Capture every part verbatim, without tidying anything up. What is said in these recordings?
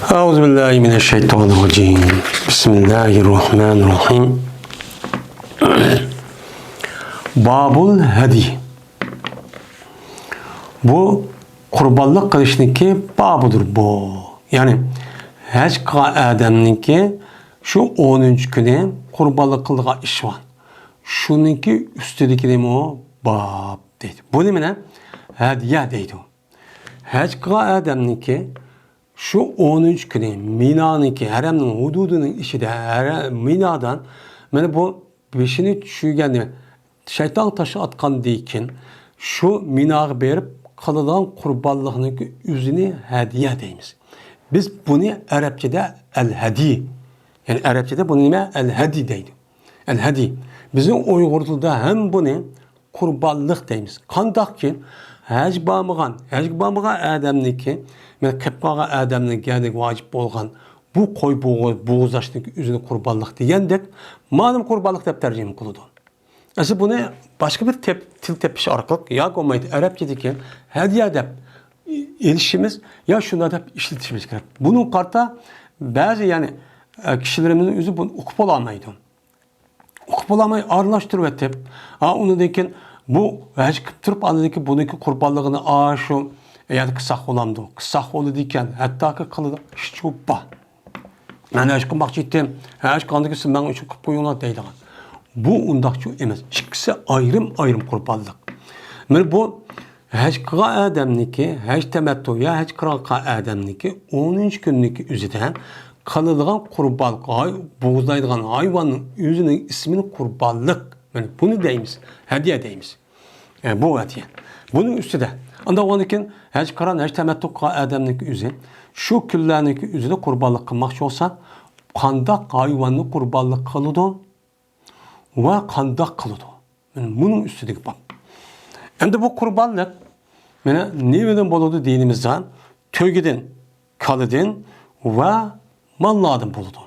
أعوذ بالله من الشيطان الرجيم. بسم الله الرحمن الرحيم. باب الهدي. بۇ قۇربانلىق قىلىشنىڭكى بابىدۇر بۇ. يەنى ھەج قىلغان ئادەمنىڭكى شۇ ئونىنچى كۈنى قۇربانلىق قىلىدىغان ئىش بار. شۇنىڭكى ئۈستىدىكىنىمۇ باب دەيدۇ. بۇنى مانا ھەدىيە دەيدۇ. ھەج قىلغان ئادەمنىڭكى شۇ ئونىنچى كۈنى مىنانىڭكى، ھەرەمنىڭ ھۇدۇدىنىڭ ئىچىدە، ھەرە-، مىنادىن مانا بۇ بېشىنى چۈشۈرگەندىن، شەيتان تاشلىۋاتقاندىن كېيىن شۇ مىناغا بېرىپ قىلىدىغان قۇربانلىقنىڭكى ئۆزىنى ھەدىيە دەيمىز. بىز بۇنى ئەرەبچىدە ئەل-ھەدى، يەنى ئەرەبچىدە بۇنى نېمە؟ ئەل-ھەدى دەيدۇ. ئەل-ھەدى. بىزنىڭ ئۇيغۇر تىلىدا ھەم بۇنى قۇربانلىق دەيمىز. قانداقكى ھەج بارمىغان، ھەجگە بارمىغان ئادەمنىڭكى، مانا قىلىپ قالغان ئادەمنىڭ گەدىگە ۋاجىپ بولغان بۇ قوي بوغۇ-، بوغۇزلاشنىڭكى ئۆزىنى قۇربانلىق دېگەندەك، مانىمۇ قۇربانلىق دەپ تەرجىمە قىلىدۇ. ئەسلى بۇنى باشقا بىر تېپ-، تىل تېپىش ئارقىلىق ياكى بولمايدۇ ئەرەبچىدىكى ھەدىيە دەپ ئېلىشىمىز يا شۇنداق دەپ ئىشلىتىشىمىز كېرەك. بۇنىڭغا قارىتا بەزى، يەنى، ئە، كىشىلىرىمىزنىڭ ئۆزى بۇنى ئۇقۇپ بولالمايدۇ. ئۇقۇپ بولالماي ئارىلاشتۇرۇۋېتىپ، ھا، ئۇنىڭدىن كېيىن بۇ ھەج قىلىپ تۇرۇپ، ئاندىن كېيىن بۇنىڭكى قۇربانلىقىنى ئاشۇ يەردە قىلساق بولامدۇ؟ قىلساق بولىدىكەن، ھەتتاكى قىلىدىغان ئىشچۇ بار. مەن ھەج قىلماقچى ئىدىم، ھەج قىلغاندىن كېيىن سىز مەن ئۈچۈن قىلىپ قويۇڭلار دەيدىغان. بۇ ئۇنداقچۇ ئەمەس. ئىككىسى ئايرىم-ئايرىم قۇربانلىق. مانا بۇ ھەج قىلغان ئادەمنىڭكى، ھەج تەمەتتۇ يا ھەج قىران قىلغان ئادەمنىڭكى ئونىنچى كۈننىڭكى ئۆزىدە قىلىدىغان قۇربانلىق، ھاي-، بوغۇزلايدىغان ھايۋاننىڭ ئۆزىنىڭ ئىسمىنى قۇربانلىق. مانا بۇنى دەيمىز، ھەدىيە دەيمىز. ئە، بۇ ھەدىيە. بۇنىڭ ئۈستىدە، ئاندىن ئاندىن كېيىن ھەج قىران، ھەج تەمەتتۇ قىلغان ئادەمنىڭكى ئۆزى شۇ كۈنلەرنىڭكى ئۆزىدە قۇربانلىق قىلماقچى بولسا، قانداق ھايۋاننى قۇربانلىق قىلىدۇ؟ ۋە قانداق قىلىدۇ؟ مانا بۇنىڭ ئۈستىدىكى باب. ئەمدى بۇ قۇربانلىق مانا نېمىدىن بولىدۇ دېگىنىمىزدە، تۆگىدىن، كالىدىن ۋە ماللاردىن بولىدۇ.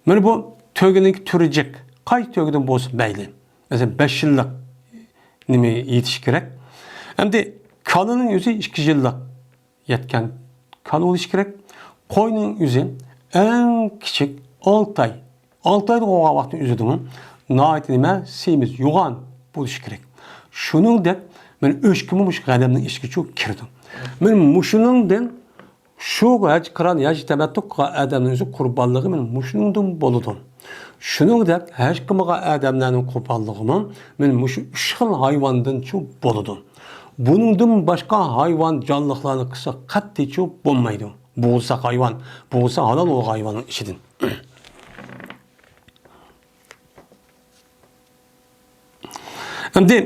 مانا بۇ تۆگىنىڭ تۈرى جىق، قايسى تۆگىدىن بولسۇن مەيلى. مەسىلەن، بەش يىللىق نېمە يېتىشى كېرەك. ئەمدى كالىنىڭ ئۆزى ئىككى يىللىق يەتكەن كالا بولۇشى كېرەك. قوينىڭ ئۆزى ئەڭ كىچىك ئالتە ئاي. ئالتە ئايدا بولغان ۋاقىتنىڭ ئۆزىدىمۇ ناھايىتى نېمە، سېمىز، يوغان بولۇشى كېرەك. شۇنىڭدەك مانا ئۆچكىمۇ مۇشۇ غەنەمنىڭ ئىچىگىچۇ كىرىدۇ. مانا مۇشۇنىڭدىن شۇ ھەج قىران، ھەج تەمەتتۇ قىلغان ئادەمنىڭ ئۆزى قۇربانلىقى مانا مۇشۇنىڭدىن بولىدۇ. شۇنىڭدەك ھەج قىلمىغان ئادەملەرنىڭ قۇربانلىقىمۇ مانا مۇشۇ ئۈچ خىل ھايۋاندىنچۇ بولىدۇ. بۇنىڭدىن باشقا ھايۋان جانلىقلارنى قىلسا قەتئىيچۇ بولمايدۇ. بوغۇزساق ھايۋان، بوغۇزسا ھالال بولغان ھايۋاننىڭ ئىچىدىن. ئەمدى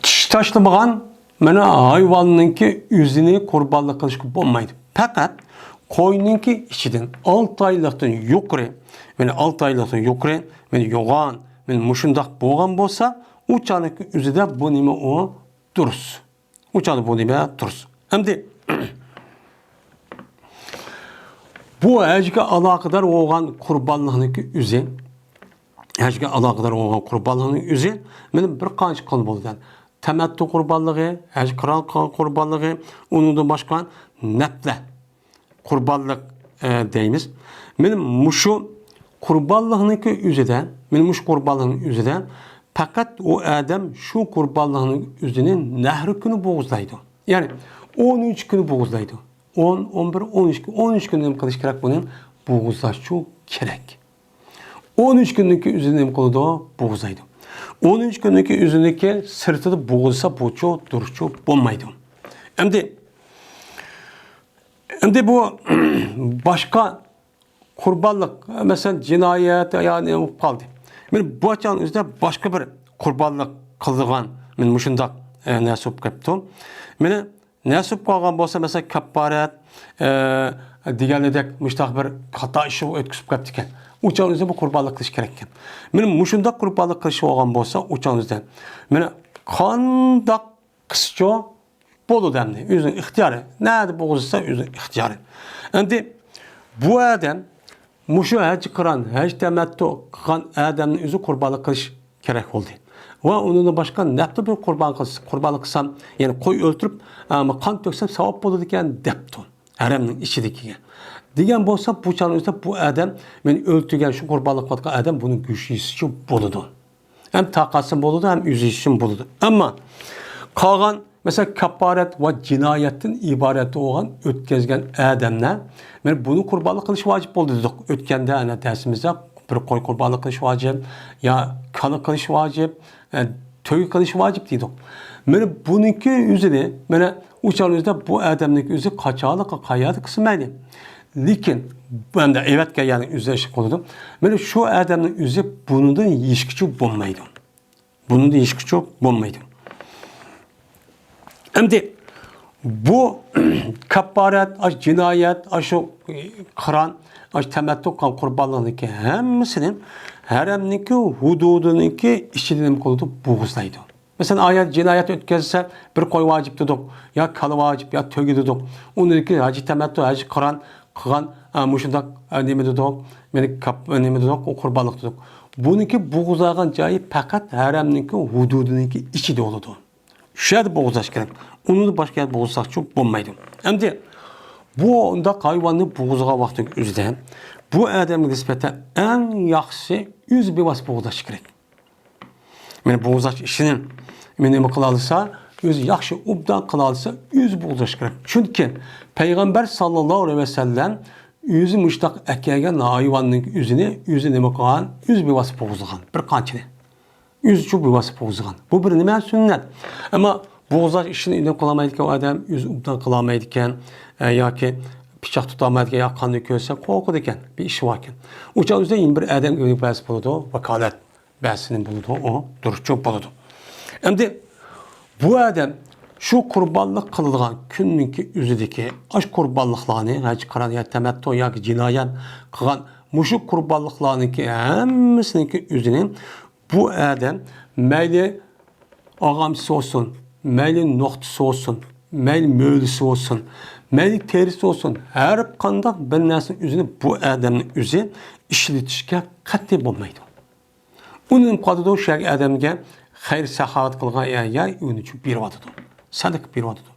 چىش تاشلىمىغان مانا ھايۋاننىڭكى ئۆزىنى قۇربانلىق قىلىشقا بولمايدۇ. پەقەت قوينىڭكى ئىچىدىن ئالتە ئايلىقتىن يۇقىرى، مانا ئالتە ئايلىقتىن يۇقىرى، مانا يوغان، مانا مۇشۇنداق بولغان بولسا، ئۇ چاغنىڭكى ئۆزىدە بۇ نېمە ئۇ؟ دۇرۇس. ئۇ چاغدا بۇ نېمە؟ تۇرسۇن. ئەمدى بۇ ھەجگە ئالاقىدار بولغان قۇربانلىقنىڭكى ئۆزى، ھەجگە ئالاقىدار بولغان قۇربانلىقنىڭ ئۆزى مانا بىر قانچە خىل بولىدۇ. تەمەتتۇ قۇربانلىقى، ھەج قىران قىلغان قۇربانلىقى، ئۇنىڭدىن باشقا نەپلە قۇربانلىق، ئە، دەيمىز. مانا مۇشۇ قۇربانلىقنىڭكى ئۆزىدە، مانا مۇشۇ قۇربانلىقنىڭ ئۆزىدە پەقەت ئۇ ئادەم شۇ قۇربانلىقنىڭ ئۆزىنى نەھرى كۈنى بوغۇزلايدۇ. يەنى ئونىنچى كۈنى بوغۇزلايدۇ. ئون، ئون بىر، ئون ئىككى، ئون ئۈچ كۈنى نېمە قىلىش كېرەك بۇنى؟ بوغۇزلاشچۇ كېرەك. ئون ئۈچ كۈننىڭكى ئۆزىنى نېمە قىلىدۇ؟ بوغۇزلايدۇ. ئون ئۈچ كۈننىڭكى ئۆزىنىڭكى سىرتىدا بوغۇزلىسا بۇچۇ، دۇرۇسچۇ بولمايدۇ. ئەمدى ئەمدى بۇ باشقا قۇربانلىق، مەسىلەن، جىنايەت يا نېمە بولۇپ قالدى. مانا بۇ چاغنىڭ ئۆزىدە باشقا بىر قۇربانلىق قىلىدىغان، مانا مۇشۇنداق، ئە، نەرسە بولۇپ قېلىپتۇ. مانا نەرسە بولۇپ قالغان بولسا، مەسىلەن، كاپپارەت، ئە، دېگەنلىدەك مۇشۇنداق بىر خاتا ئىش ئۆتكۈزۈپ قېلىپتىكەن. ئۇ چاغنىڭ ئۆزىدە بۇ قۇربانلىق قىلىش كېرەككەن. مانا مۇشۇنداق قۇربانلىق قىلىش بولغان بولسا، ئۇ چاغنىڭ ئۆزىدە مانا قانداق قىلسىچۇ بولىدۇ ئەمدى. ئۆزىنىڭ ئىختىيارى. نەدە بوغۇزلىسا ئۆزىنىڭ ئىختىيارى. ئەمدى بۇ ئادەم مۇشۇ ھەج قىران، ھەج تەمەتتۇ قىلغان ئادەمنىڭ ئۆزى قۇربانلىق قىلىش كېرەك بولدى. ۋە ئۇنىڭدىن باشقا نەپلى بىر قۇربان قىلس-، قۇربانلىق قىلسام، يەنى قوي ئۆلتۈرۈپ، ئەمما قان تۆكسەم ساۋاب بولىدىكەن دەپتۇ. ھەرەمنىڭ ئىچىدىكىگە دېگەن بولسا، بۇ چاغنىڭ ئۆزىدە بۇ ئادەم، مېنى ئۆلتۈرگەن، شۇ قۇربانلىق قىلىۋاتقان ئادەم بۇنى گۆش يېسىچۇ بولىدۇ. ھەم تاقەتسىز بولىدۇ، ھەم ئۆزى يېسىچۇ بولىدۇ. ئەمما قالغان، مەسىلەن، كاپپارەت ۋە جىنايەتتىن ئىبارەت بولغان ئۆتكۈزگەن ئادەملەر، مانا بۇنى قۇربانلىق قىلىش ۋاجىپ بولدى دېدۇق. ئۆتكەندە ئەنە دەرسىمىزدە بىر قوي قۇربانلىق قىلىش ۋاجىپ، يا كالا قىلىش ۋاجىپ، ئە، تۆگە قىلىش ۋاجىپ دېدۇق. مانا بۇنىڭكى ئۆزىنى، مانا ئۇ چاغنىڭ ئۆزىدە بۇ ئادەمنىڭ ئۆزى قاچانلىقى قەيەردە قىلسا مەيلى. لېكىن، ئەمدى ئەۋەتكەن يەرنىڭ ئۆزىدە ئىش قىلىدۇ. مانا شۇ ئادەمنىڭ ئۆزى بۇنىڭدىن يېيىشكىچۇ بولمايدۇ. بۇنىڭدىن يېيىشكىچۇ بولمايدۇ. ئەمدى بۇ كاپپارەت، ئاش جىنايەت، ئاشۇ قىران، ئاش تەمەتتۇ قىلغان قۇربانلىقنىڭكى ھەممىسىنى ھەرەمنىڭكى ھۇدۇدىنىڭكى ئىچىدە نېمە قىلىدۇ؟ بوغۇزلايدۇ. مەسىلەن، ئايال جىنايەت ئۆتكۈزسە، بىر قوي ۋاجىپ دېدۇق، يا كالا ۋاجىپ، يا تۆگە دېدۇق. ئۇنىڭكى ھەج تەمەتتۇ، ھەج قىران قىلغان، ئە، مۇشۇنداق، ئە، نېمە دېدۇق؟ مېنى كاپ-، نېمە دېدۇق؟ ئۇ قۇربانلىق دېدۇق. بۇنىڭكى بوغۇزلايدىغان جايى پەقەت ھەرەمنىڭكى ھۇدۇدىنىڭكى ئىچىدە بولىدۇ. شۇ يەردە بوغۇزلاش كېرەك. ئۇنىڭدىن باشقا يەردە بوغۇزلىساقچۇ بولمايدۇ. ئەمدى بۇ ئۇنداق ھايۋاننى بوغۇزلىغان ۋاقتىنىڭ ئۆزىدە بۇ ئادەمگە نىسبەتەن ئەڭ ياخشىسى ئۆزى بىۋاسىتە بوغۇزلاش كېرەك. مانا بوغۇزلاش ئىشىنى مانا نېمە قىلالىسا، ئۆزى ياخشى ئوبدان قىلالىسا، ئۆزى بوغۇزلاش كېرەك. چۈنكى پەيغەمبەر ساللاللاھۇ ئەلەيھى ۋەسەللەم ئۆزى مۇشۇنداق ئەكەلگەن ھايۋاننىڭ ئۆزىنى ئۆزى نېمە قىلغان؟ ئۆزى بىۋاسىتە بوغۇزلىغان بىر قانچىنى. ئۆزىچۇ بىۋاسىتە بوغۇزلىغان. بۇ بىر نېمە؟ سۈننەت. ئەمما بوغۇزلاش ئىشىنى ئىنىم قىلالمايدىكەن ئۇ ئادەم، ئۆزى ئوبدان قىلالمايدىكەن، ئە، ياكى پىچاق تۇتالمايدىكەن، يا قاننى كۆرسە قورقىدىكەن، بىر ئىشى باركەن. ئۇ چاغ ئۆزىدە يەنە بىر ئادەمگە بەس بولىدۇ، ۋاكالەت بەس نېمە بولىدۇ، ئۇ دۇرۇسچۇ بولىدۇ. ئەمدى بۇ ئادەم شۇ قۇربانلىق قىلىدىغان كۈننىڭكى ئۆزىدىكى ئاش قۇربانلىقلارنى، ھەج قىران يا تەمەتتۇ ياكى جىنايەت قىلغان مۇشۇ قۇربانلىقلارنىڭكى ھەممىسىنىڭكى ئۆزىنى بۇ ئادەم مەيلى ئاغامچىسى بولسۇن، مەيلى نوختىسى بولسۇن، مەيلى مۆلىسى بولسۇن، مەيلى تېرىسى بولسۇن، ھەر قانداق بىر نەرسىنىڭ ئۆزىنى بۇ ئادەمنىڭ ئۆزى ئىشلىتىشكە قەتئىي بولمايدۇ. ئۇنى نېمە قىلىۋاتىدۇ؟ شۇ ئادەمگە خەير ساخاۋەت قىلغان يا، يا ئۇنى بېرىۋاتىدۇ. سەدىقە بېرىۋاتىدۇ.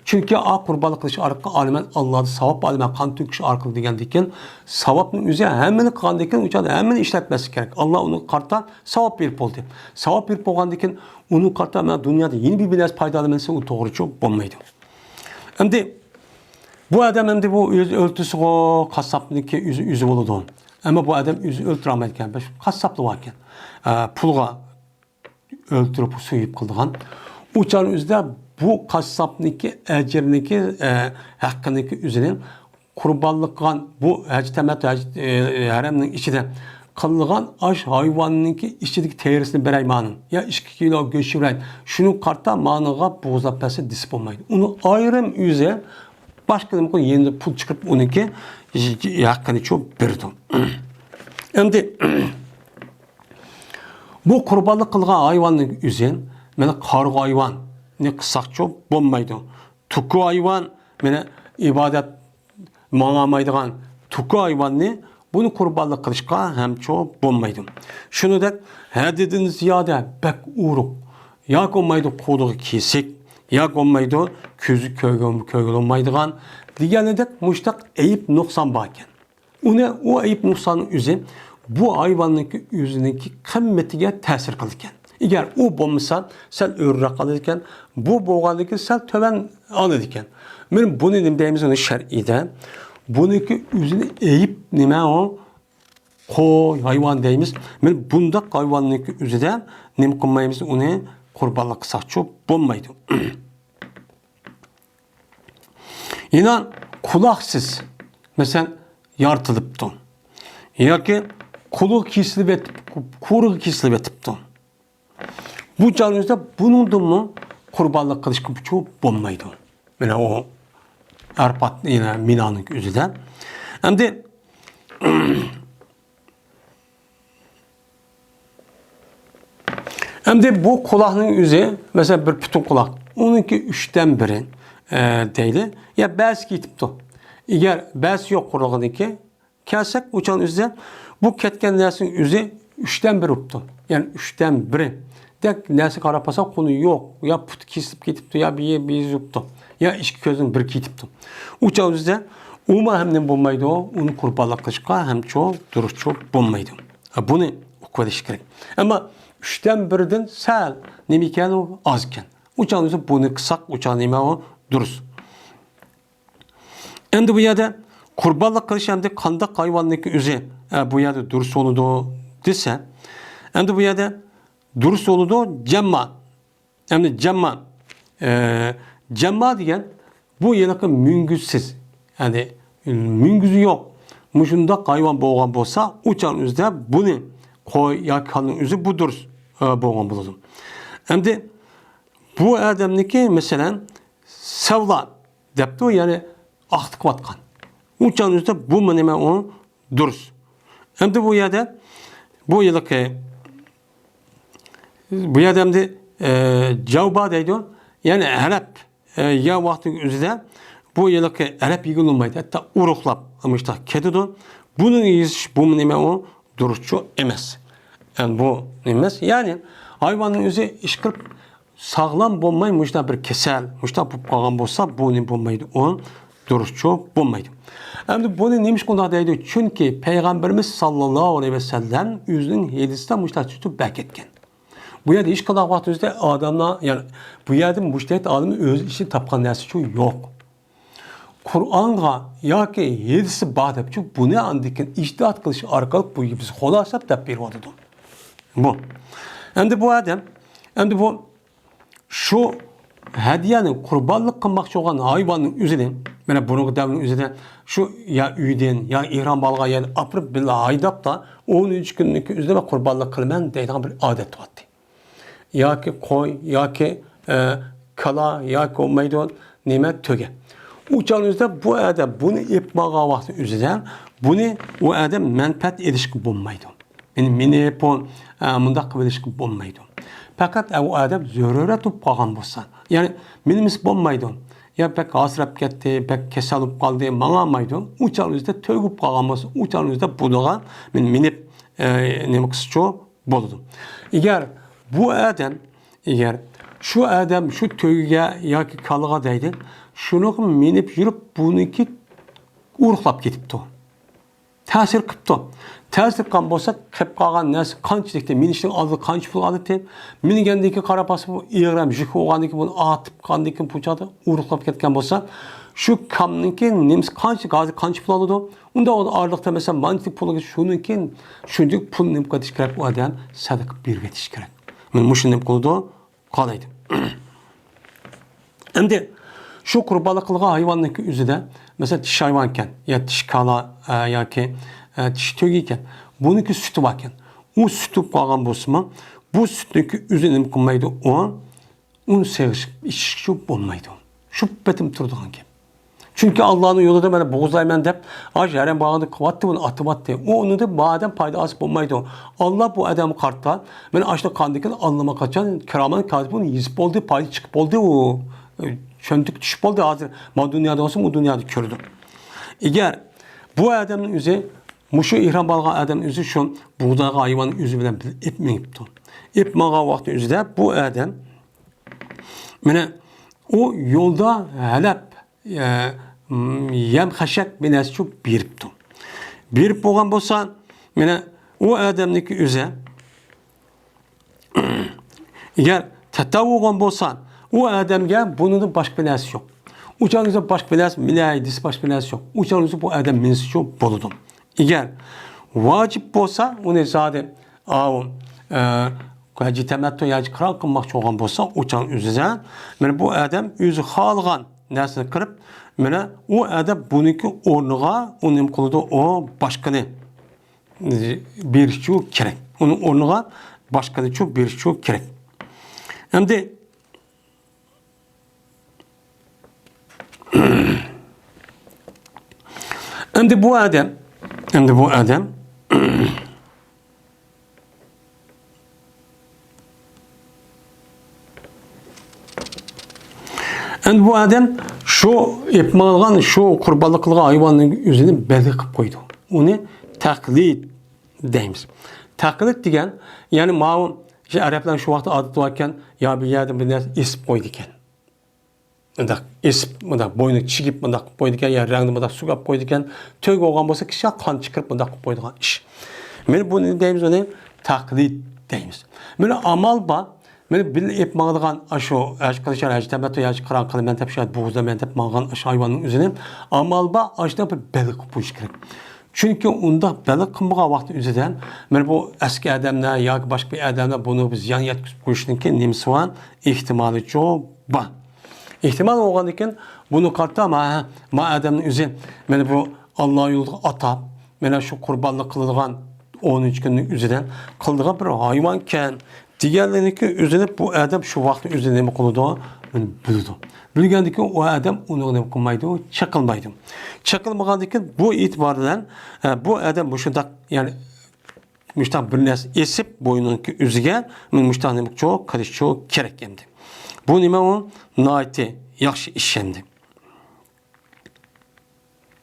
چۈنكى ئا قۇربانلىق قىلىش ئارقىلىق ئالىمەن ئاللادا ساۋاب ئالىمەن قان تۆكۈش ئارقىلىق دېگەندىن كېيىن، ساۋابنىڭ ئۆزى ھەممىنى قىلغاندىن كېيىن، ئۇ چاغدا ھەممىنى ئىشلەتمەسلىك كېرەك. ئاللا ئۇنىڭغا قارىتا ساۋاب بېرىپ بولدى. ساۋاب بېرىپ بولغاندىن كېيىن، ئۇنىڭغا قارىتا مەن دۇنيادا يەنە بىر، بىر نەرسە پايدا ئالىمەن دېسە، ئۇ توغرىچۇ بولمايدۇ. ئەمدى بۇ ئادەم ئەمدى بۇ ئۆزى ئۆلتۈرسىغۇ، قاسساپنىڭكى ئۆزى، ئۆزى بولىدۇ. ئەمما بۇ ئادەم ئۆزى ئۆلتۈرەلمەيدىكەن، بەش قاسساپلا باركەن. ئە، پۇلغا ئۆلتۈرۈپ سويۇپ قىلىدىغان. ئۇ چاغنىڭ ئۆزىدە بۇ قاسساپنىڭكى ئەجرىنىڭكى، ئە، ھەققىنىڭكى ئۆزىنى قۇربانلىق قىلغان بۇ ھەج تەمەتتۇ، ھەج، ئە، ھەرەمنىڭ ئىچىدە قىلىنغان ئاش ھايۋاننىڭكى ئىچىدىكى تېرىسىنى بېرەي مانا، يا ئىككى كىلو گۆش بېرەي، شۇنىڭغا قارىتا مانىغا بوغۇزلاپ بەرسە دېسە بولمايدۇ. ئۇنى ئايرىم ئۆزى باشقا نېمە قىلىپ، يېنىدا پۇل چىقىرىپ ئۇنىڭكى ھەققىنى چۇ بېرىدۇ. ئەمدى بۇ قۇربانلىق قىلغان ھايۋاننىڭ ئۆزى، مانا قارىغۇ ھايۋاننى قىلساقچۇ بولمايدۇ. توكۇ ھايۋان، مانا ئىبادەت ماڭالمايدىغان توكۇ ھايۋاننى بۇنى قۇربانلىق قىلىشقا ھەمچۇ بولمايدۇ. شۇنىڭدەك ھەددىدىن زىيادە بەك ئورۇق ياكى بولمايدۇ قۇلىقى كېسىك ياكى بولمايدۇ كۆزى كۆرگە-، كۆرگىلى بولمايدىغان دېگەنىدەك مۇشتاق ئەيىب نۇقسان بار ئىكەن. ئۇنى، ئۇ ئەيىب نۇقساننىڭ ئۆزى بۇ ھايۋاننىڭكى ئۆزىنىڭكى قىممىتىگە تەسىر قىلىدىكەن. ئەگەر ئۇ بولمىسا، سەل ئۆرۈرەك قالىدىكەن، بۇ بولغاندىن كېيىن سەل تۆۋەن ئالىدىكەن. مانا بۇنى نېمە دەيمىز ئۇنى شەرئىيدە؟ بۇنىڭكى ئۆزىنى ئەيىب نېمە ئۇ؟ قوي، ھايۋان دەيمىز. مانا بۇنداق ھايۋاننىڭكى ئۆزىدە نېمە قىلمايمىز؟ ئۇنى قۇربانلىق قىلساقچۇ بولمايدۇ. يەنە قۇلاقسىز، مەسىلەن، يارىتىلىپتۇ. ياكى قۇلىقى كېسىلىپ يېتىپ، قۇرىقى كېسىلىپ يېتىپتۇ. بۇ چاغنىڭ ئۆزىدە بۇنىڭدىنمۇ قۇربانلىق قىلىشقا بولمايدۇ. مانا ئۇ ئارپات، يەنە مىنانىڭ ئۆزىدە. ئەمدى ئەمدى بۇ قۇلاقنىڭ ئۆزى، مەسىلەن، بىر پۈتۈن قۇلاق، ئۇنىڭكى ئۈچتىن بىرى، ئە، دەيلى، يا بەسى كېتىپتۇ. ئەگەر بەسى يوق قۇرۇلغىنىكى، كەلسەك، ئۇ چاغنىڭ ئۆزىدە بۇ كەتكەن نەرسىنىڭ ئۆزى ئۈچتىن بىرى بوپتۇ. يەنى ئۈچتىن بىرى دەك نەرسىگە قاراپ قالساق، قولى يوق، يا پۇتى كېسىلىپ كېتىپتۇ، يا بىيى، بىيى يوقتۇ. يا ئىككى كۆزنىڭ بىرى كېتىپتۇ. ئۇ چاغ ئۆزىدە ئۇمۇ ھەم نېمە بولمايدۇ، ئۇنى قۇربانلىق قىلىشقا ھەمچۇ دۇرۇسچۇ بولمايدۇ. ھە، بۇنى ئۇقۇۋېلىش كېرەك. ئەمما ئۈچتىن بىرىدىن سەل نېمە ئىكەن، ئۇ ئاز ئىكەن. ئۇ چاغ ئۆزى بۇنى قىلساق، ئۇ چاغ نېمە ئۇ؟ دۇرۇس. ئەمدى بۇ يەردە قۇربانلىق قىلىش ئەمدى قانداق ھايۋاننىڭكى ئۆزى، ئە، بۇ يەردە دۇرۇس بولىدۇ دېسە، ئەمدى بۇ يەردە دۇرۇس بولىدۇ جەمما. ئەمدى جەمما، ئە، جەمما دېگەن بۇ ھېلىقى مۈڭگۈزسىز، يەنى مۈڭگۈزى يوق، مۇشۇنداق ھايۋان بولغان بولسا، ئۇ چاغنىڭ ئۆزىدە بۇنى قوي ياكى كالىنىڭ ئۆزى بۇ دۇرۇس، ئە، بولغان بولىدۇ. ئەمدى بۇ ئادەمنىڭكى، مەسىلەن، سەۋلا دەپتۇ، يەنى ئاقتىقىۋاتقان. ئۇ چاغنىڭ ئۆزىدە بۇمۇ نېمە ئۇ؟ دۇرۇس. ئەمدى بۇ يەردە، بۇ ھېلىقى، بۇ يەردە ئەمدى، ئە، جاۋبا دەيدۇ. يەنى ھەرەپ، ئە، يا ۋاقتى ئۆزىدە بۇ ھېلىقى ھەرەپ يېگىلى بولمايدۇ. ھەتتا ئۇرۇقلاپ مۇشۇنداق كېتىدۇ. بۇنىڭ يېزىش بۇمۇ نېمە ئۇ؟ دۇرۇسچۇ ئەمەس. ئە، بۇ ئەمەس. يەنى ھايۋاننىڭ ئۆزى ئىشقىلىپ ساغلام بولماي، مۇشۇنداق بىر كېسەل، مۇشۇنداق بولۇپ قالغان بولسا، بۇنى بولمايدۇ، ئۇ دۇرۇسچۇ بولمايدۇ. ئەمدى بۇنى نېمىشقا ئۇنداق دەيدۇ؟ چۈنكى پەيغەمبىرىمىز ساللاللاھۇ ئەلەيھى ۋەسەللەم ئۆزىنىڭ ھەدىسىدە مۇشۇنداق تۇتۇپ بەرگەن. بۇ يەردە ھېچقانداق ۋاقىت ئۆزىدە ئادەملەر، يەنى بۇ يەردە مۇجتەھىد ئالىمى ئۆز ئىچىدە تاپقان نەرسىچۇ يوق. قۇرئانغا ياكى ھەدىسى بار دەپچۇ، بۇنى ئاندىن كېيىن ئىجتىھات قىلىش ئارقىلىق بۇ بىز خۇلاسە دەپ بېرىۋاتىدۇ. بۇ. ئەمدى بۇ ئادەم، ئەمدى بۇ شۇ ھەدىيەنى قۇربانلىق قىلماقچى بولغان ھايۋاننىڭ ئۆزىنى، مانا بۇرۇنقى دەۋرنىڭ ئۆزىدە شۇ يا ئۆيدىن، يا ئېھرام ئالغان يەردىن ئاپىرىپ بىللە ھايداپلا، ئونىنچى كۈننىڭكى ئۆزىدە مەن قۇربانلىق قىلىمەن دەيدىغان بىر ئادەت بارتى. ياكى قوي، ياكى، ئە، كالا، ياكى بولمايدۇ، نېمە، تۆگە. ئۇ چاغنىڭ ئۆزىدە بۇ ئادەم بۇنى ئېلىپ ماڭغان ۋاقتى ئۆزىدە بۇنى ئۇ ئادەم مەنپەئەت ئېلىشقا بولمايدۇ. مېنى، مېنى بۇ، ئە، مۇنداق قىلىپ ئېلىشقا بولمايدۇ. پەقەت ئە، ئۇ ئادەم زۆرۈرەت بولۇپ قالغان بولسا، يەنى مېنىمىز بولمايدۇ. يا بەك ھاسىراپ كەتتى، بەك كېسەل بولۇپ قالدى، ماڭالمايدۇ. ئۇ چاغنىڭ ئۆزىدە تۆگە بولۇپ قالغان بولسا، ئۇ چاغنىڭ ئۆزىدە بۇنىڭغا مېنى مىنىپ، ئە، نېمە قىلسىچۇ بولىدۇ. ئەگەر بۇ ئادەم، ئەگەر شۇ ئادەم شۇ تۆگىگە ياكى كالىغا دەيدۇ، شۇنىڭغا مىنىپ يۈرۈپ، بۇنىڭكى ئۇرۇقلاپ كېتىپتۇ. تەسىر قىپتۇ. تەسىر قىلغان بولسا، قېلىپ قالغان نەرسە قانچىلىكتە، مىنىشنىڭ ئالدىدا قانچە پۇل ئالاتتى؟ مىنگەندىن كېيىن قاراپ باقسا، بۇ ئېغىر ھەم يۈك بولغاندىن كېيىن، بۇنى ئارتىپ قالغاندىن كېيىن، بۇ چاغدا ئۇرۇقلاپ كەتكەن بولسا، شۇ كامنىڭكى نېمىسى قانچە، ھازىر قانچە پۇل ئالىدۇ؟ ئۇنداق ئارىلىقتا، مەسىلەن، مانچىلىك پۇلىغا شۇنىڭكى، شۇنچىلىك پۇل نېمە قىلىش كېرەك، ئۇ ئادەم سەدىقە بېرىۋېتىش كېرەك. مانا مۇشۇ نېمە قىلىدۇ؟ قالايدۇ. ئەمدى شۇ قۇربانلىق قىلغان ھايۋاننىڭكى ئۆزىدە، مەسىلەن، چىشى ھايۋان ئىكەن، يا چىشى كالا، ئە، ياكى، ئە، چىشى تۆگە ئىكەن، بۇنىڭكى سۈتى بار ئىكەن. ئۇ سۈت بولۇپ قالغان بولسىمۇ، بۇ سۈتنىڭكى ئۆزى نېمە قىلمايدۇ؟ ئۇ، ئۇنى سېغىشىپ ئىچىشكە بولمايدۇ. شۇ پېتىم تۇرىدىغان گەپ. چۈنكى ئاللانىڭ يولىدا مەن بوغۇزلايمەن دەپ، ئاش ھەرەم بارغاندا قىلىۋاتتى، بۇنى ئاتىۋاتتى. ئۇ ئۇنىڭدىن مادەم پايدا ئالسا بولمايدۇ. ئاللا بۇ ئادەمگە قارىتا، مەن ئاشۇنى قاندىكىن ئاللىماقاچان كىرامەن كاتىبۇن يېزىپ بولدى، پايدا چىقىپ بولدى ئۇ. چۆنتىكى چۈشۈپ بولدى، ھازىر ما دۇنيادا بولسا، ئۇ دۇنيادا كۆرىدۇ. ئەگەر بۇ ئادەمنىڭ ئۆزى، مۇشۇ ئېھرام بارغان ئادەمنىڭ ئۆزى شۇ بۇغدايغا ھايۋاننىڭ ئۆزى بىلەن بىللە ئېلىپ مېڭىپتۇ. ئېلىپ ماڭغان ۋاقتى ئۆزىدە بۇ ئادەم، مانا، ئۇ يولدا ھەلەپ، ئە، يەم خەشەك بىر نەرسە چۈشۈپ بېرىپتۇ. بېرىپ بولغان بولسا، مانا، ئۇ ئادەمنىڭكى ئۆزى، ئەگەر تەتەۋۋۇ بولغان بولسا، ئۇ ئادەمگە بۇنىڭدىن باشقا بىر نەرسە يوق. ئۇ چاغنىڭدا باشقا بىر نەرسە مىنەي دېسە، باشقا بىر نەرسە يوق. ئۇ چاغنىڭدا بۇ ئادەم مىنسىچۇ بولىدۇ. ئەگەر ۋاجىپ بولسا، ئۇنى زادى، ئاۋۇ، ئە، ھەجى تەمەتتۇ، ھەجى قىران قىلماقچى بولغان بولسا، ئۇ چاغ ئۆزىدە، مانا بۇ ئادەم ئۆزى خالىغان نەرسىنى قىلىپ، مانا ئۇ ئادەم بۇنىڭكى ئورنىغا ئۇ نېمە قىلىدۇ، ئۇ باشقىنى بېرىشچۇ كېرەك. ئۇنىڭ ئورنىغا باشقىنىچۇ بېرىشچۇ كېرەك. ئەمدى، ئەمدى بۇ ئادەم، ئەمدى بۇ ئادەم، ئەمدى بۇ ئادەم شۇ ئېلىپ ماڭغان، شۇ قۇربانلىق قىلغان ھايۋاننىڭ ئۆزىنى بەلگە قىلىپ قويىدۇ. ئۇنى تەقلىد دەيمىز. تەقلىد دېگەن، يەنى ماۋۇ ئەرەبلەر شۇ ۋاقىتتا ئادىتى باركەن، يا بىر يەردىن بىر نەرسە ئېسىپ قويىدىكەن. مۇنداق ئېسىپ، مۇنداق بوينىغا چىگىپ، مۇنداق قىلىپ قويىدىكەن، يا رەڭنى مۇنداق سۈرۈپ قويىدىكەن. تۈگە بولغان بولسا، كىشىگە قان چىقىرىپ مۇنداق قىلىپ قويىدىغان ئىش. مانا بۇنى دەيمىز، ئۇنى تەقلىد دەيمىز. مانا ئامال بار. مانا بىللە ئېلىپ ماڭىدىغان ئاشۇ ھەج قىلىش، ھەج تەمەتتۇ، ھەج قىران قىلىمەن دەپ، شۇ بوغۇزلىمەن دەپ ماڭغان ئاشۇ ھايۋاننىڭ ئۆزىنى ئامال بار، ئاشۇنداق بىر بەلگە قىلىپ قويۇش كېرەك. چۈنكى ئۇنداق بەلگە قىلمىغان ۋاقىتنىڭ ئۆزىدە، مانا بۇ ئەسكى ئادەملەر ياكى باشقا بىر ئادەملەر بۇنى بىر زىيان يەتكۈزۈپ قويۇشنىڭكى نېمىسى بار؟ ئېھتىمالى چوڭ بار. ئېھتىمال بولغاندىكىن بۇنى قارىتا، ما، ما ئادەمنىڭ ئۆزى مانا بۇ ئاللا يولىغا ئاتاپ، مانا شۇ قۇربانلىق قىلىدىغان ئونىنچى كۈننىڭ ئۆزىدە قىلىدىغان بىر ھايۋانكەن دېگەنلىكنىڭكى ئۆزىنى بۇ ئادەم شۇ ۋاقىتنىڭ ئۆزىدە نېمە قىلىدۇ؟ مانا بىلىدۇ. بىلگەندىكىن ئۇ ئادەم ئۇنى نېمە قىلمايدۇ؟ چېقىلمايدۇ. چېقىلمىغاندىكىن بۇ ئېتىبار بىلەن، ئە، بۇ ئادەم مۇشۇنداق، يەنى مۇشۇنداق بىر نەرسە ئېسىپ، بوينىنىڭكى ئۆزىگە مۇشۇنداق نېمە چوق قىلىشچۇ كېرەك ئەمدى. بۇ نېمە ئۇ؟ ناھايىتى ياخشى ئىش ئەمدى.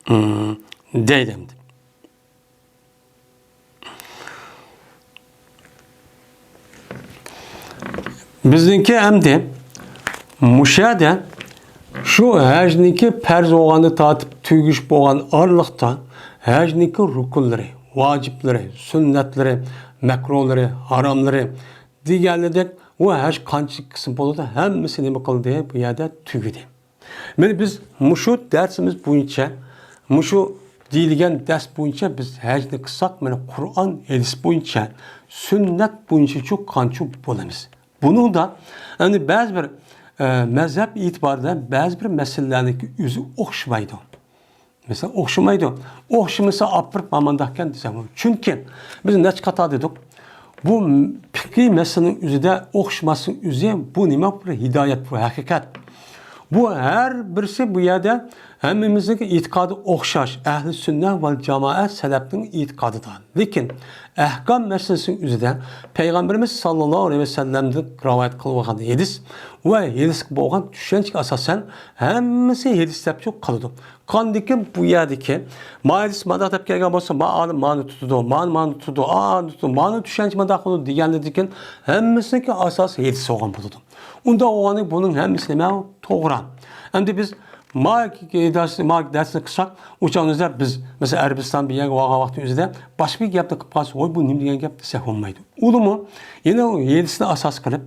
ئىم، دەيدۇ ئەمدى. بىزنىڭكى ئەمدى مۇشۇ يەردە شۇ ھەجنىڭكى پەرز بولغاندا تارتىپ تۈگىشى بولغان ئارىلىقتا ھەجنىڭكى رۇكۇنلىرى، ۋاجىپلىرى، سۈننەتلىرى، مەكرۇلىرى، ھاراملىرى دېگەنلىرىدەك ئۇ ھەج قانچە قىسىم بولىدۇ، ھەممىسى نېمە قىلدى؟ بۇ يەردە تۈگىدى. مانا بىز مۇشۇ دەرسىمىز بويىچە، مۇشۇ دېيىلگەن دەرس بويىچە بىز ھەجنى قىلساق، مانا قۇرئان ھەدىس بويىچە، سۈننەت بويىچە چۇ قانچە بولىمىز. بۇنىڭدا ئەمدى بەزى بىر، ئە، مەزھەپ ئېتىبارىدا بەزى بىر مەسىلىلەرنىڭكى ئۆزى ئوخشىمايدۇ. مەسىلەن، ئوخشىمايدۇ. ئوخشىمىسا ئاپىرىپ مامانداقكەن دېسەم، چۈنكى بىز نەچچە قاتار دېدۇق. بۇ پىقھىي مەسىلىنىڭ ئۆزىدە ئوخشىماسنىڭ ئۆزى بۇ نېمە؟ بىر ھىدايەت، بۇ ھەقىقەت. بۇ ھەر بىرسى بۇ يەردە ھەممىمىزنىڭ ئېتىقادى ئوخشاش، ئەھلى سۈننە ۋەل جامائە سەلەپنىڭ ئېتىقادىدا. لېكىن ئەھكام مەسىلىسىنىڭ ئۆزىدە پەيغەمبىرىمىز ساللاللاھۇ ئەلەيھى ۋەسەللەمدىن رىۋايەت قىلىنغان ھەدىس ۋە ھەدىسكە بولغان چۈشەنچىگە ئاساسەن ھەممىسى ھەدىس دەپ قالىدۇ. قاندىكىن بۇ يەردىكى ما ھەدىس مانداق دەپ كەلگەن بولسا، ما ئالىم مانى تۇتىدۇ، مانى، مانى تۇتىدۇ، ئانى تۇتىدۇ، مانى چۈشەنچە مانداق قىلىدۇ دېگەندىكىن ھەممىسىنىڭكى ئاساسى ھەدىس بولغان بولىدۇ. ئۇنداق بولغاندىكىن بۇنىڭ ھەممىسى نېمە؟ توغرا. ئەمدى بىز ما، ما دەرسنى قىلساق، ئۇ چاغدا بىز، مەسىلەن، ئەرەبىستان بىر يەرگە بارغان ۋاقتى ئۆزىدە باشقا بىر گەپنى قىلىپ قالسا، ۋاي، بۇ نېمە دېگەن گەپ دېسەك بولمايدۇ. ئۇلىمۇ يەنە ھەدىسنى ئاساس قىلىپ،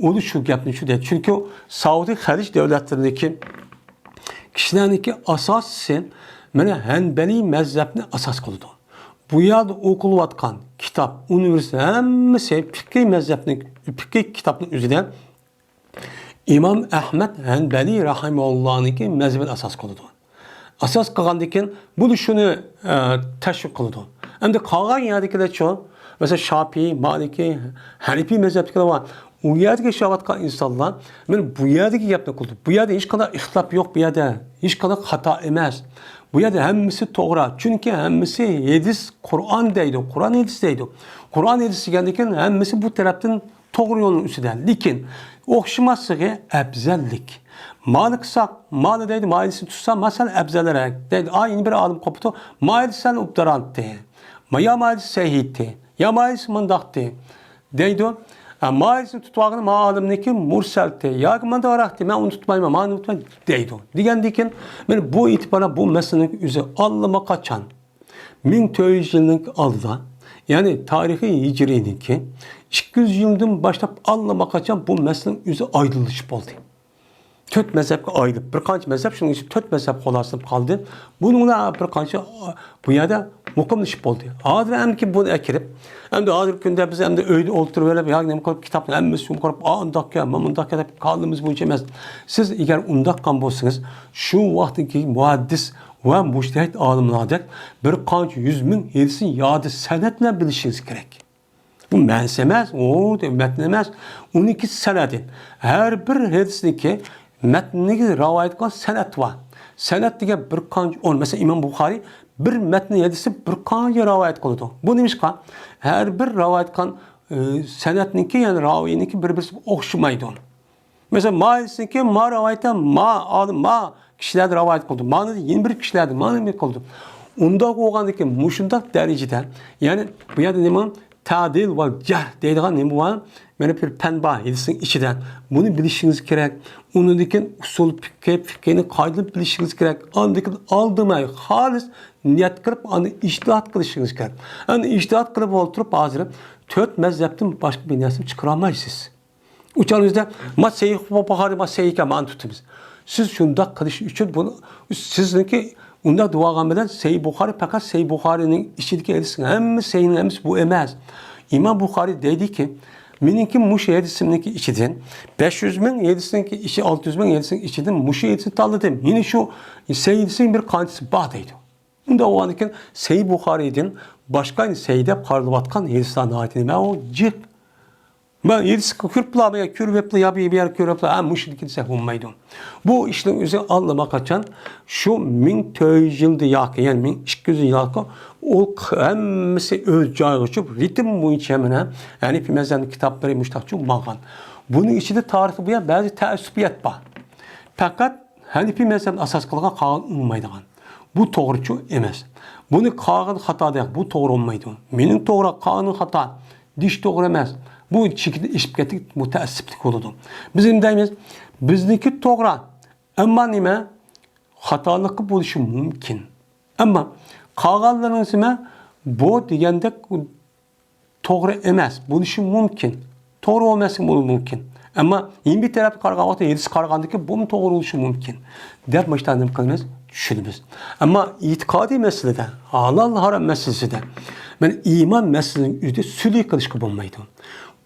ئۇلى شۇ گەپنى شۇ دەيدۇ. چۈنكى سەئۇدى خەلىج دۆلەتلىرىدىكى كىشىلەرنىڭكى ئاساسىسى مانا ھەنبەلىي مەزھەپنى ئاساس قىلىدۇ. بۇ يەردە ئوقۇلۇۋاتقان كىتاب، ئۇنىۋېرسىتېت ھەممىسى پىقھىي مەزھەپنىڭ، پىقھىي كىتابنىڭ ئۆزىدە ئىمام ئەھمەد ھەنبەلىي رەھىمەھۇللانىڭكى مەزھىپىنى ئاساس قىلىدۇ. ئاساس قىلغاندىن كېيىن بۇنى شۇنى، ئە، تەشۋىق قىلىدۇ. ئەمدى قالغان يەردىكىلەرچۇ؟ مەسىلەن، شاپىئىي، مالىكىي، ھەنىپىي مەزھەپتىكىلەر بار. ئۇ يەردىكى ياشاۋاتقان ئىنسانلار مانا بۇ يەردىكى گەپنى قىلىدۇ. بۇ يەردە ھېچقانداق ئىختىلاپ يوق، بۇ يەردە ھېچقانداق خاتا ئەمەس. بۇ يەردە ھەممىسى توغرا، چۈنكى ھەممىسى ھەدىس، قۇرئان دەيدۇ، قۇرئان ھەدىس دەيدۇ. قۇرئان ھەدىس دېگەندىن كېيىن ھەممىسى بۇ تەرەپتىن توغرا يولنىڭ ئۈستىدە. لېكىن ئوخشىماسلىقى ئەپزەللىك. مانى قىلساق، مانى دەيدۇ، مايىلسىنى تۇتسا، ما سەل ئەپزەلرەك دەيدۇ. ئا، يەنە بىر ئالىم قوپىدۇ، مايىلسەن ئوبدارانتى. ما يا مايىلسى سەھىتى. يا مايىلسى مۇنداقتى. دەيدۇ. ئە، مايىلسىنى تۇتۇۋالغىنى ما ئالىمنىكى مۇرسەلتى. ياكى مانداقراقتى، مەن ئۇنى تۇتمايمەن، مانى ئۇنتۇمايمەن دەيدۇ. دېگەندىكىن، مانا بۇ ئېتىبارەن بۇ مەسىلىنىڭ ئۆزى ئاللىماقاچان مىڭ تۆت يۈز يىلنىڭ ئالدىدا، يەنى تارىخى ھىجرىينىڭكى ئىككى يۈز يىلدىن باشلاپ ئاللىماقاچان بۇ مەسىلىنىڭ ئۆزى ئايدىڭلىشىپ بولدى. تۆت مەزھەپكە ئايرىلىپ، بىر قانچە مەزھەپ، شۇنىڭ ئىچىدە تۆت مەزھەپ خۇلاسىلىنىپ قالدى. بۇنىڭ بىلەن بىر قانچە بۇ يەردە مۇقىملىشىپ بولدى. ھازىر ئەمدىكى بۇنى ئەكىرىپ، ئەمدى ھازىرقى كۈندە بىز ئەمدى ئۆيدە ئولتۇرۇۋېلىپ، يا نېمە قىلىپ، كىتابنى ھەممىسىنى ئوقۇپ، ئا، ئۇنداق گەپ، مانا مۇنداق گەپ دەپ قالغىنىمىز بويىچە ئەمەس. سىز ئەگەر ئۇنداق قىلغان بولسىڭىز، شۇ ۋاقىتتىكى مۇھەددىس ۋە مۇجتەھىد ئالىملاردەك بىر قانچە يۈز مىڭ ھەدىسنى ياد سەنەد بىلەن بىلىشىڭىز كېرەك. بۇ مەنىسى ئەمەس، ئۇ مەتن ئەمەس، ئۇنىڭكى سەنەدى. ھەر بىر ھەدىسنىڭكى مەتنىگە رىۋايەت قىلغان سەنەد بار. سەنەد دېگەن بىر قانچە ئورۇن، مەسىلەن، ئىمام بۇخارىي بىر مەتن ھەدىسنى بىر قانچە رىۋايەت قىلىدۇ. بۇ نېمىشقا؟ ھەر بىر رىۋايەت قىلغان، ئى، سەنەدنىڭكى، يەنى راۋىينىڭكى بىر-بىرسى ئوخشىمايدۇ. مەسىلەن، ما ھەدىسنىڭكى ما رىۋايەتتە ما ئالىم، ما كىشىلەردىن رىۋايەت قىلدى. مانىدىن يەنە بىر كىشىلەردىن مانا نېمە قىلدى. ئۇنداق بولغاندىكىن مۇشۇنداق دەرىجىدە، يەنى بۇ يەردە نېمە؟ تەدىل ۋە جەھر دەيدىغان نېمە بار؟ مانا بىر پەن بار ھەدىسنىڭ ئىچىدە. بۇنى بىلىشىڭىز كېرەك. ئۇنىڭدىن كېيىن ئۇسۇل پىقھى، پىقھىنى قايتىدىن بىلىشىڭىز كېرەك. ئاندىن كېيىن ئالدىماي خالىس نىيەت قىلىپ، ئاندىن ئىجتىھات قىلىشىڭىز كېرەك. ئەمدى ئىجتىھات قىلىپ ئولتۇرۇپ ھازىر تۆت مەزھەپتىن باشقا بىر نەرسىنى چىقىرالمايسىز. ئۇ چاغنىڭىزدا، ما سەھىھ بۇخارى، ما سەھىھ ئىكەن، مانا تۇتىمىز. سىز شۇنداق قىلىش ئۈچۈن بۇنى، سىزنىڭكى ئۇنداق دېۋالغان بىلەن سەھىھ بۇخارى پەقەت سەھىھ بۇخارىنىڭ ئىچىدىكى ھەدىس، ھەممە سەھىھنىڭ ھەممىسى بۇ ئەمەس. ئىمام بۇخارى دەيدىكى، مېنىڭكى مۇشۇ ھەدىسىمنىڭكى ئىچىدىن، بەش يۈز مىڭ ھەدىسنىڭكى ئىچى، ئالتە يۈز مىڭ ھەدىسنىڭ ئىچىدىن مۇشۇ ھەدىسنى تاللىدىم. يەنى شۇ سەھىھ ھەدىسنىڭ بىر قانچىسى بار دەيدۇ. ئۇنداق بولغاندىكىن سەھىھ بۇخارىدىن باشقا سەھىھ دەپ قارىلىۋاتقان ھەدىسلەر ناھايىتى نېمە ئۇ جىق. مەن ھەدىسكە كۆرۈپلا، يا كۆرۈۋېپلا، يا بىر يەر كۆرۈپلا، ھە، مۇشۇنىڭكى دېسەك بولمايدۇ. بۇ ئىشنىڭ ئۆزى ئاللىماقاچان شۇ مىڭ تۆت يۈز يىلدا ياكى، يەنى مىڭ ئىككى يۈز يىل ياكى، ئۇ ھەممىسى ئۆز جايىغا چۈشۈپ، رىتىم بويىچە مانا ھەنىپىي مەزھەپنىڭ كىتابلىرى مۇشتاقچە ماڭغان. بۇنىڭ ئىچىدە تارىخى بۇ يەر بەزى تەئەسسۇپىيات بار. پەقەت ھەنىپىي مەزھەپنى ئاساس قىلغان، قالغان ئۇنىمايدىغان. بۇ توغرىچۇ ئەمەس. بۇنى قالغان خاتا دەپ، بۇ توغرا بولمايدۇ. مېنىڭ توغرا، قالغىنىڭ خاتا دېيىش توغرا ئەمەس. بۇ چېكىدىن ئېشىپ كەتتى، مۇتەئەسسىپلىك بولىدۇ. بىز نېمە دەيمىز؟ بىزنىڭكى توغرا. ئەمما نېمە؟ خاتالىقى بولۇشى مۇمكىن. ئەمما قالغانلىرىنىڭ نېمە؟ بۇ دېگەندەك توغرا ئەمەس بولۇشى مۇمكىن. توغرا بولماسلىقى بولۇشى مۇمكىن. ئەمما يەنە بىر تەرەپكە قارىغان ۋاقىتتا، ھەدىس قارىغاندىكى بۇمۇ توغرا بولۇشى مۇمكىن دەپ مۇشۇنداق نېمە قىلىمىز؟ چۈشىنىمىز. ئەمما ئېتىقادىي مەسىلىدە، ھالال ھارام مەسىلىسىدە، مانا ئىمان مەسىلىسىنىڭ ئۆزىدە سۈلۈك قىلىشقا بولمايدۇ.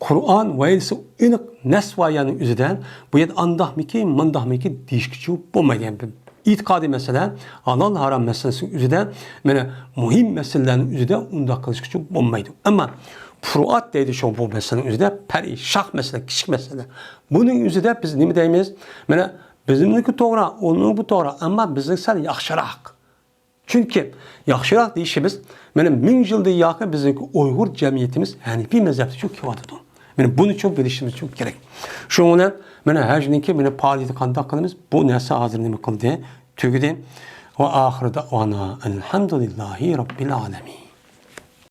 قۇرئان ۋە ھەدىسى ئېنىق نەس ۋە ئايەتنىڭ ئۆزىدە بۇ يەردە ئانداقمىكىن، مۇنداقمىكىن دېيىشكىچە بولمايدۇ. يەنى ئېتىقادىي مەسىلە، ھالال ھارام مەسىلىسىنىڭ ئۆزىدە، مانا مۇھىم مەسىلىلەرنىڭ ئۆزىدە ئۇنداق قىلىشقىچە بولمايدۇ. ئەمما پۇرۇئات دەيدۇ شۇ بۇ مەسىلىنىڭ ئۆزىدە، پەرئىي شاخ مەسىلە، كىچىك مەسىلە. بۇنىڭ ئۆزىدە بىز نېمە دەيمىز؟ مانا بىزنىڭكى توغرا، ئۇنىڭكى توغرا، ئەمما بىزنىڭكى سەل ياخشىراق. چۈنكى ياخشىراق دېيىشىمىز، مانا مىڭ يىلدىن ياقى بىزنىڭكى ئۇيغۇر جەمئىيىتىمىز ھەنىپىي مەزھەپتە شۇ كېلىۋاتىدۇ. مانا بۇنى چوڭ بىلىشىمىز چوڭ كېرەك. شۇنىڭ بىلەن مانا ھەجنىڭكى مانا پائالىيىتى قانداق قىلىمىز؟ بۇ نەرسە ھازىر نېمە قىلدى؟ تۈگىدى. ۋە ئاخىر دەئۋانا ئەلھەمدۇلىللاھى رەببىل ئالەمىن.